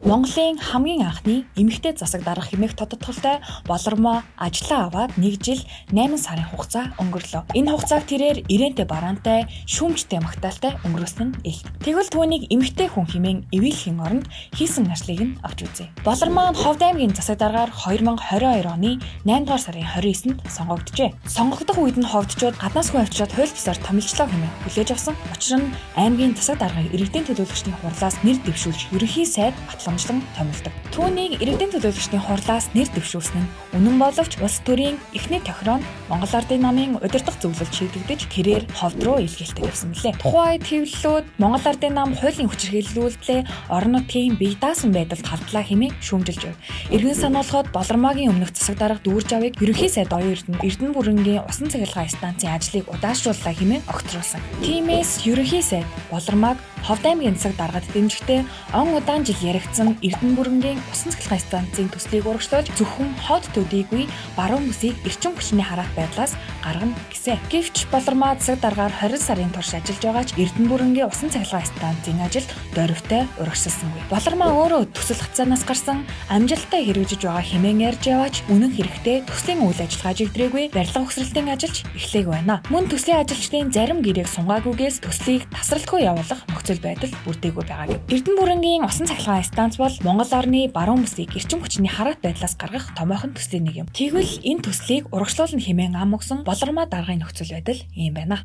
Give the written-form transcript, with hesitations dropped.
Монголын хамгийн анхны эмэгтэй засаг дарга хэмээх тодотголтой Болормоо ажлаа аваад 1 жил 8 сарын хугацаа өнгөрлөө. Энэ хугацааг тэрээр ирээнтэй бараантай, шүүмжтэй магтаалтай өнгөрөөсөн нь илт. Тэгвэл түүнийг эмэгтэй хүн хэмээн эвийлэхийн оронд хийсэн ажлыг нь авч үзье. Болормоо нь Ховд аймгийн засаг даргаар 2022 оны 8 дугаар сарын 29-нд сонгогджээ. Сонгогдох үед нь ховдчууд гаднаас хүн авчираад хууль бусаар томилжлоо хэмээн хүлээж авсан. Учир нь аймгийн засаг даргыг иргэдийн төлөөлөгчдийн хурлаас нэр дэвшүүлж ерөнхий сайд батламжлан томилдог. Түүнийг иргэдийн төлөөлөгчдийн хурлаас нэр дэвшүүлсэн нь үнэн боловч улс төрийн эхний тохироо нь Монгол Ардын намын удирдах зөвлөлд шийдэгдэж тэрээр Ховд руу илгээлтэй явсан мөлий. Тухайн үед хэвлэлүүд Монгол Ардын нам хуулийн хүчирхийллүүлдлээ орон нутгийн бие даасан байдалд халдлаа хэмээн шүүмжилж байв. Эргэн сануулхад Болормоогийн өмнөх засаг дарга Дүүржавыг ерөнхий сайд Оюун Эрдэнэ Эрдэнэ бүрэнгийн усан цахилгаан станцын ажлыг удаашрууллаа хэмээн огцруулсан. Тиймээс ерөнхий сайд Болормоог Ховд аймгийн засаг даргад дэмжихдээ он удаан жил яригдсан Эрдэнэ бүрэнгийн усан цахилгаан станцын төслийг урагшлуулж зөвхөн хот төдийгүй баруун бүсийг эрчим хүчний хараат байдлаас гаргана гэсэн. Гэвч Болормоо засаг даргаар 20 сарын турш ажиллаж байгаа ч Эрдэнэ бүрэнгийн усан цахилгаан станцын ажил дөрвтэй урагшилсангүй. Болормоо өөрөө төсөл хацаанаас гарсан амжилттай хэрэгжиж байгаа хэмээн ярьж яваач үнэн хэрэгтээ төслийн үйл ажиллагаа жигдрээгүй, барилга өгсрэлтийн ажилч эхлэегүй байна. Мөн төслийн ажилчдын зарим гэрээг сунгаагүйгээс төслийг тасралтгүй явуулах нөхцөл байдал бүрдээгүй байгаа гэв. Эрдэнэ бүрэнгийн усан цахилгаан станц бол Монгол орны баруун бүсийг эрчим хүчний хараат байдлаас гаргах томоохон төслийн нэг юм. Тэгвэл энэ төслийг урагшлуулна хэмээн ам өгсөн Болормоо даргын нөхцөл байдал ийм байна.